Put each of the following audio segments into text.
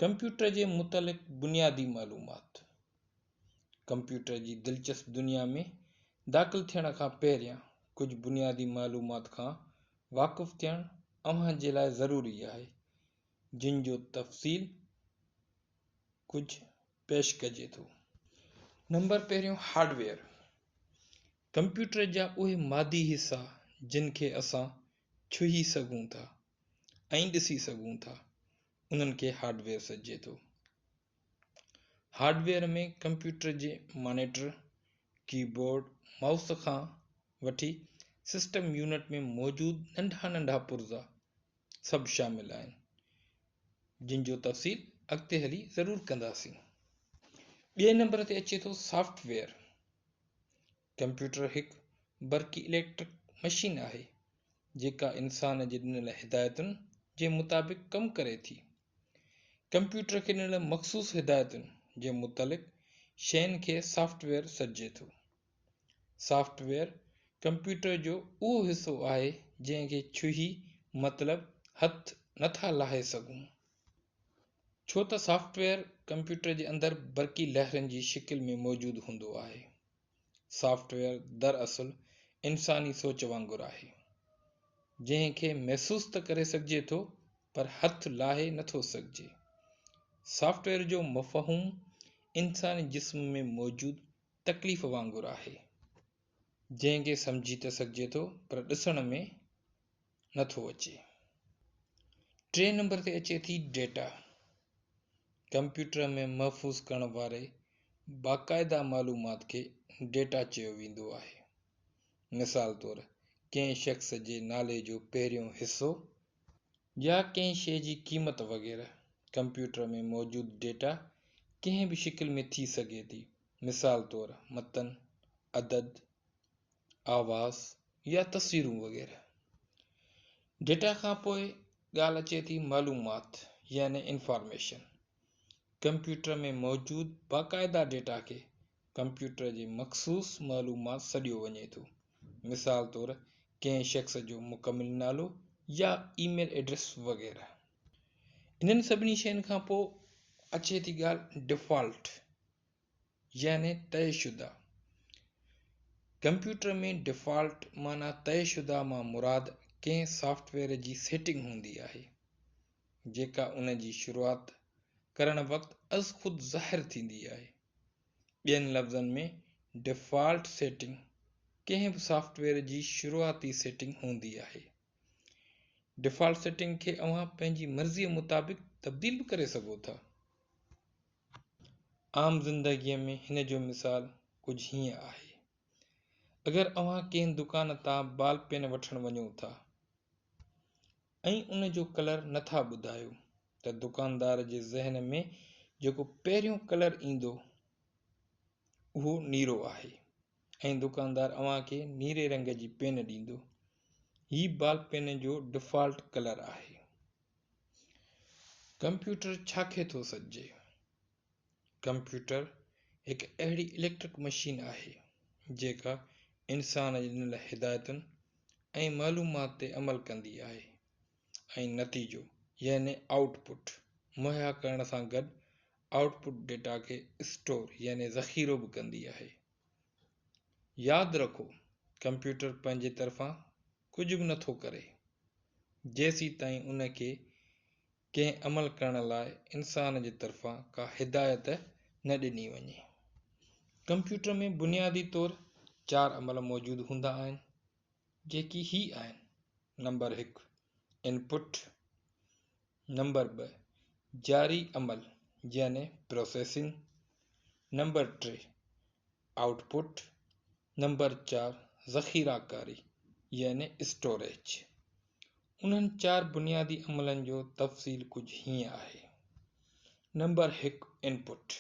Computer جي متعلق بنيادي معلومات. ڪمپيوٽر جي دلچسپ دنيا ۾ داخل ٿيڻ کان پهريان ڪجهه بنيادي معلومات کان واقف ٿيڻ اوهان جي لاء ضروري آهي، جن جو تفصيل ڪجهه پيش ڪجي ٿو. نمبر پهريون هارڊويئر، ڪمپيوٽر جا اهي مادي حصا جن کي اسان ڇهي سگهون ٿا ۽ ڏسي سگهون ٿا، انهن کي هارڊويئر سڏجي ٿو. هارڊويئر ۾ ڪمپيوٽر جي مانيٽر، ڪي بورڊ، مائوس کان وٺي سسٽم يونٽ ۾ موجود ننڍا ننڍا پرزا سڀ شامل آهن، جن جو تفصيل اڳتي هلي ضرور ڪنداسين. ٻئي نمبر تي اچي ٿو سافٽ ويئر. ڪمپيوٽر هڪ برقي اليڪٽرڪ مشين آهي، جيڪا انسان جي ڏنل هدايتن جي مطابق ڪم ڪري ٿي. ڪمپيوٽر کي ڏنل مخصوص هدايتن جي متعلق شين کي سافٽ ويئر سڏجي ٿو. سافٽ ويئر ڪمپيوٽر جو اهو حصو آهي، جنهن کي ڇهي مطلب هٿ نٿا لاهي سگهون. ڇو ته سافٽ ويئر ڪمپيوٽر جي اندر برقي لهرن جي شڪل ۾ موجود هوندو آهي. سافٽ ويئر دراصل انساني سوچ وانگر آهي، جنهن کي محسوس ته ڪري سگهجي ٿو پر هٿ لاهي نٿو سگهجي. سافٽ ويئر جو مفهوم انساني جسم ۾ موجود تڪليف وانگر آهي، جنهن کي سمجهي ته سگهجي ٿو پر ڏسڻ ۾ نٿو اچي. ٽئين نمبر تي اچي ٿي ڊيٽا. ڪمپيوٽر ۾ محفوظ ڪرڻ واري باقاعده معلومات کي ڊيٽا چيو ويندو آهي. مثال طور ڪنهن شخص جي نالي جو پهريون حصو يا ڪنهن شيء جي قيمت وغيره. ڪمپيوٽر ۾ موجود ڊيٽا ڪنهن به شڪل ۾ ٿي سگهي ٿي، مثال طور متن، عدد، آواز يا تصويرون وغيره. ڊيٽا کان پوء ڳالهه اچي ٿي معلومات يعني انفارميشن. ڪمپيوٽر ۾ موجود باقاعده ڊيٽا کي ڪمپيوٽر جي مخصوص معلومات سڏيو وڃي ٿو. مثال طور ڪنهن شخص جو مڪمل نالو يا اي ميل ايڊريس وغيره. انهن سڀني شين کان پوء اچي ٿي ڳالهه ڊيفالٽ يعني طئي شده. ڪمپيوٽر ۾ ڊيفالٽ معنيٰ طئي شده مان مراد ڪنهن سافٽ ويئر جي سيٽنگ هوندي آهي، جيڪا ان جي شروعات ڪرڻ وقت ازخود ظاهر ٿيندي آهي. ٻين لفظن ۾ ڊيفالٽ سيٽنگ ڪنهن به سافٽ ويئر جي شروعاتي سيٽنگ هوندي آهي. ڊيفالٽ سيٽنگ کي اوهان پنهنجي مرضيء مطابق تبديل به ڪري سگهو ٿا. عام زندگيء ۾ هن جو مثال ڪجهه هيئن آهي. اگر اوهان ڪنهن دڪان تان بال پين وٺڻ وڃو ٿا ۽ ان جو ڪلر نه ٿا ٻڌايو ته دڪاندار جي ذهن ۾ جيڪو پهريون ڪلر ايندو اهو نيرو آهي ۽ دڪاندار اوهان کي نيري رنگ جي پين ڏيندو. هي بال پين جو ڊفالٽ ڪلر آهي. ڪمپيوٽر ڇا کي ٿو سڏجي؟ ڪمپيوٽر هڪ اهڙي اليڪٽرڪ مشين آهي، جيڪا انسان جي ڏنل هدايتن ۽ معلومات تي عمل ڪندي آهي ۽ نتيجو يعني آئوٽ پٽ مهيا ڪرڻ سان گڏ آئوٽ پٽ ڊيٽا کي اسٽور يعني ذخيرو به ڪندي آهي. ياد رکو ڪمپيوٽر پنهنجي طرفان ڪجهه به نٿو ڪري، جيسيتائين ان کي ڪنهن عمل ڪرڻ لاء انسان جي طرفان ڪا هدايت نه ڏني وڃي. ڪمپيوٽر ۾ بنيادي طور چار عمل موجود هوندا آهن، جيڪي هي آهن، نمبر هڪ، انپٽ، نمبر ٻه، جاري عمل يعني پروسيسنگ، نمبر ٽي، آئوٽ پٽ، نمبر چار ذخيره ڪاري يعني اسٽوريج. انهن چار بنيادي عملن جو تفصيل ڪجهه هيئن آهي. نمبر هڪ انپٽ،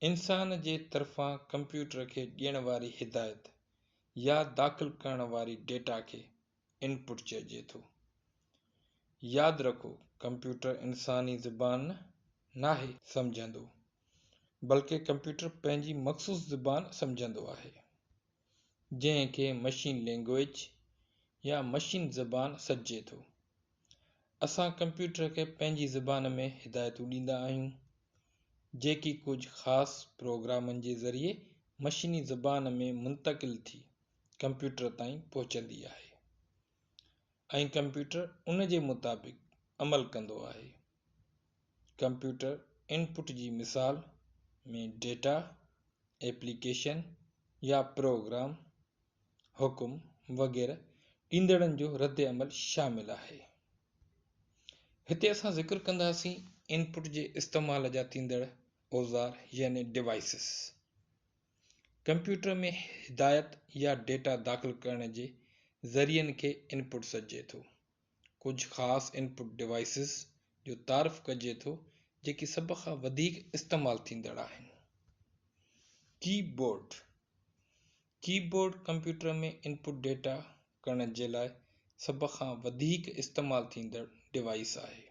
انسان جي طرفان ڪمپيوٽر کي ڏيڻ واري هدايت يا داخل ڪرڻ واري ڊيٽا کي انپٽ چئجي ٿو. ياد رکو ڪمپيوٽر انساني زبان ناهي سمجهندو بلڪه ڪمپيوٽر پنهنجي مخصوص زبان سمجهندو آهي جنهن کي مشين لينگويج يا مشين زبان سڏجي ٿو. اسان ڪمپيوٽر کي پنهنجي زبان ۾ هدايتون ڏيندا آهيون، جيڪي ڪجهه خاص پروگرامن جي ذريعي مشيني زبان ۾ منتقل ٿي ڪمپيوٽر تائين پهچندي آهي ۽ ڪمپيوٽر ان جي مطابق عمل ڪندو آهي. ڪمپيوٽر انپٽ جي مثال ۾ ڊيٽا، ايپليڪيشن يا پروگرام، حڪم وغيره ڏيندڙن جو ردعمل شامل آهي. هتي اسان ذڪر ڪنداسين انپٽ جي استعمال جا ٿيندڙ اوزار يعني ڊوائيسز. ڪمپيوٽر ۾ هدايت يا ڊيٽا داخل ڪرڻ جي ذريعن کي انپٽ سڏجي ٿو. ڪجهه خاص انپٽ ڊوائيسز جو تعارف ڪجي ٿو جيڪي سڀ کان وڌيڪ استعمال ٿيندڙ آهن. Key board, keyboard computer ۾ input data ڪرڻ جي لاء سڀ کان وڌيڪ استعمال ٿيندڙ ڊوائيس آهي.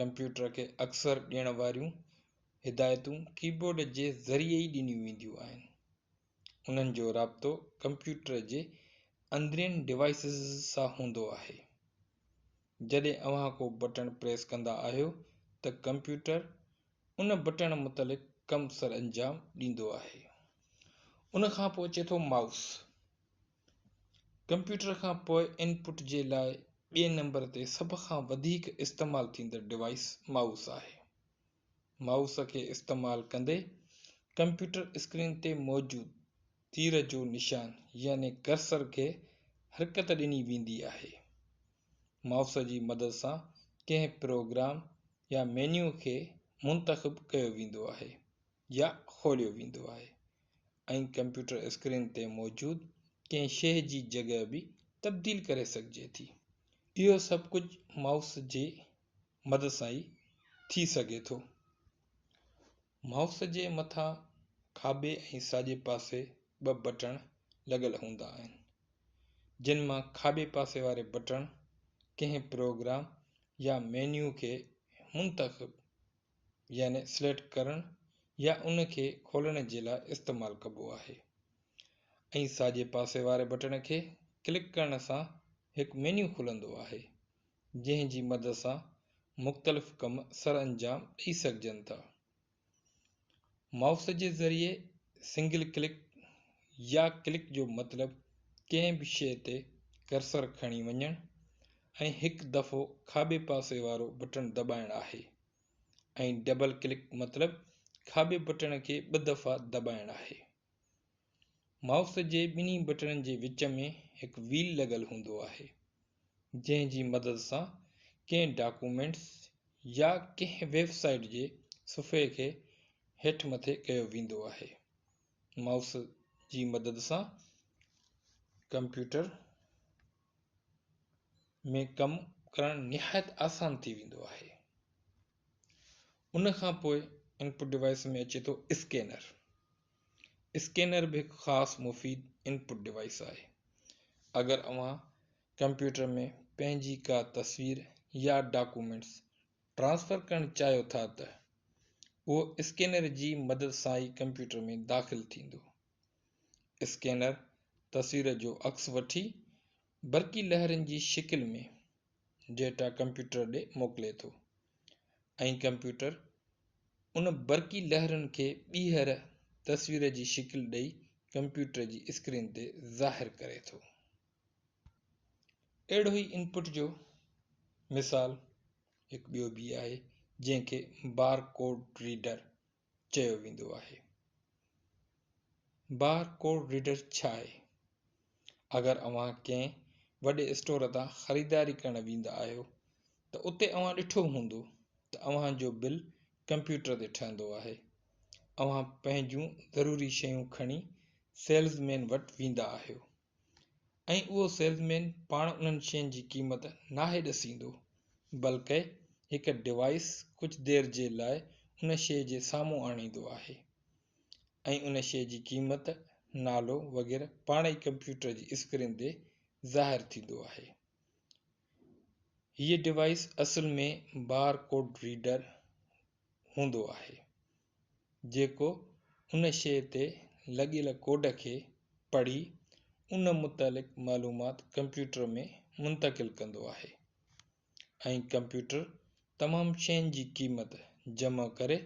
ڪمپيوٽر کي اڪثر ڏيڻ واريون هدايتون ڪي بورڊ جي ذريعي ئي ڏنيون وينديون آهن. انهن جو رابطو ڪمپيوٽر جي اندرين ڊوائيسز سان هوندو آهي. جڏهن اوهان ڪو بٽڻ پريس ڪندا آهيو ته ڪمپيوٽر ان بٽڻ متعلق ڪم سرانجام ڏيندو آهي. ان کان پوء اچي ٿو مائوس. ڪمپيوٽر کان پوء انپٽ جي لاء ٻئي نمبر تي سڀ کان وڌيڪ استعمال ٿيندڙ ڊوائيس مائوس آهي. مائوس کي استعمال ڪندي ڪمپيوٽر اسڪرين تي موجود تير جو نشان يعني ڪرسر کي حرڪت ڏني ويندي آهي. مائوس جي مدد سان ڪنهن پروگرام يا مينيو کي منتخب ڪيو ويندو آهي يا کوليو ويندو آهي ۽ ڪمپيوٽر اسڪرين تي موجود ڪنهن شيء جي جڳهه به تبديل ڪري سگهجي ٿي. اهو سڀ ڪجهه مائوس جي مدد سان ئي ٿي سگهي ٿو. مائوس جي مٿان کاٻي ۽ ساڄي پاسي ٻه بٽڻ لڳل هوندا آهن، جن مان کاٻي پاسي واري بٽڻ ڪنهن پروگرام يا مينيو کي منتخب يعني سليڪٽ ڪرڻ يا ان کي کولڻ جي لاء استعمال ڪبو آهي ۽ ساڄي پاسي واري بٽڻ کي ڪلڪ ڪرڻ سان هڪ مينيو کلندو آهي. جنهن جي مدد سان مختلف ڪم سرانجام ڏئي سگهجن ٿا. مائوس جي ذريعي سنگل ڪلڪ يا ڪلڪ جو مطلب ڪنهن به شيء تي ڪرسر کڻي وڃڻ ۽ هڪ دفعو کاٻي پاسي وارو بٽڻ دٻائڻ آهي ۽ ڊبل ڪلڪ مطلب کاٻي بٽڻ کي ٻه دفعا دٻائڻ آهي. مائوس جي ٻنهي بٽڻن جي وچ ۾ هڪ ويل لڳل هوندو آهي، جنهن جي مدد سان ڪنهن ڊاڪومينٽس يا ڪنهن ويب سائيٽ جي صفحي کي هيٺ مٿي ڪيو ويندو آهي. مائوس جي مدد سان ڪمپيوٽر ۾ ڪم ڪرڻ نهايت آسان ٿي ويندو آهي. ان کان پوء انپٽ ڊوائيس ۾ اچي ٿو اسڪينر. اسڪينر به هڪ خاص مفيد انپٽ ڊوائيس آهي. اگر اوهان ڪمپيوٽر ۾ پنهنجي ڪا تصوير يا ڊاڪومينٽس ٽرانسفر ڪرڻ چاهيو ٿا ته اهو اسڪينر جي مدد سان ئي ڪمپيوٽر ۾ داخل ٿيندو. اسڪينر تصوير جو عڪس وٺي برقي لهرن جي شڪل ۾ ڊيٽا ڪمپيوٽر ڏي موڪلي ٿو ۽ ڪمپيوٽر ان برقي لهرن کي ٻيهر تصوير جي شڪل ڏئي ڪمپيوٽر جي اسڪرين تي ظاهر ڪري ٿو. اهڙو ئي انپٽ جو مثال هڪ ٻيو به آهي جنهن کي بار ڪوڊ ريڊر چيو ويندو آهي. بار ڪوڊ ريڊر ڇا آهي؟ اگر اوهان ڪنهن وڏي اسٽور تان خريداري ڪرڻ ويندا آهيو ته اتي اوهان ڏٺو هوندو ته اوهان جو بل ڪمپيوٽر تي ٺهندو آهي. اوهان پنهنجون ضروري شيون کڻي سيلز مين وٽ ويندا آهيو. ۽ اهو سيلزمين پاڻ انهن شين جي قيمت ناهي ڏسيندو بلڪه هڪ ڊوائيس ڪجهه دير جي لاء ان شيء جي سامهون آڻيندو آهي ۽ ان شيء جي قيمت، نالو وغيره پاڻ ئي ڪمپيوٽر جي اسڪرين تي ظاهر ٿيندو آهي. هيء ڊوائيس اصل ۾ بار ڪوڊ ريڊر هوندو آهي، جيڪو ان شيء تي لڳل ڪوڊ کي پڙهي ان متعلق معلومات ڪمپيوٽر ۾ منتقل ڪندو آهي. ۽ ڪمپيوٽر تمام شين جي قيمت جمع ڪري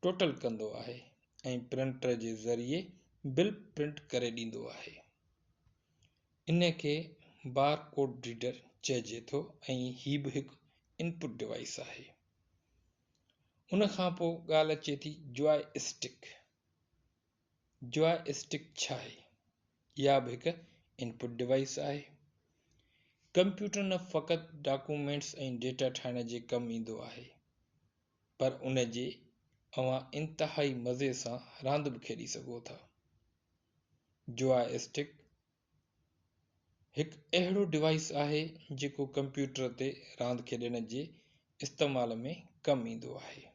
ٽوٽل ڪندو آهي ۽ پرنٽر جي ذريعي بل پرنٽ ڪري ڏيندو آهي. ان کي بار ڪوڊ ريڊر چئجي ٿو ۽ هي به هڪ انپٽ ڊوائيس آهي. ان کان پوء ڳالهه اچي ٿي جواء اسٽڪ. جواء اسٽڪ ڇا آهي؟ اها به هڪ انپٽ ڊوائيس آهي. ڪمپيوٽر نه فقط ڊاڪومينٽس ۽ ڊيٽا ٺاهڻ جي ڪم ايندو آهي پر ان جي اوهان انتهائي مزي سان راند به کيڏي سگهو ٿا. جواء اسٽڪ هڪ اهڙو ڊوائيس آهي جيڪو ڪمپيوٽر تي راند کيڏڻ جي استعمال ۾ ڪم ايندو آهي.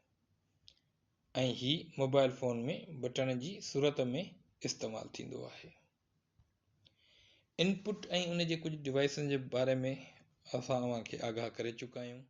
۽ هي موبائل فون ۾ بٽڻ جي صورت ۾ استعمال ٿيندو آهي. انپٽ ۽ ان جي ڪجهه ڊوائيسن جي باري ۾ اسان اوهان کي آگاهه ڪري چڪا آهيون.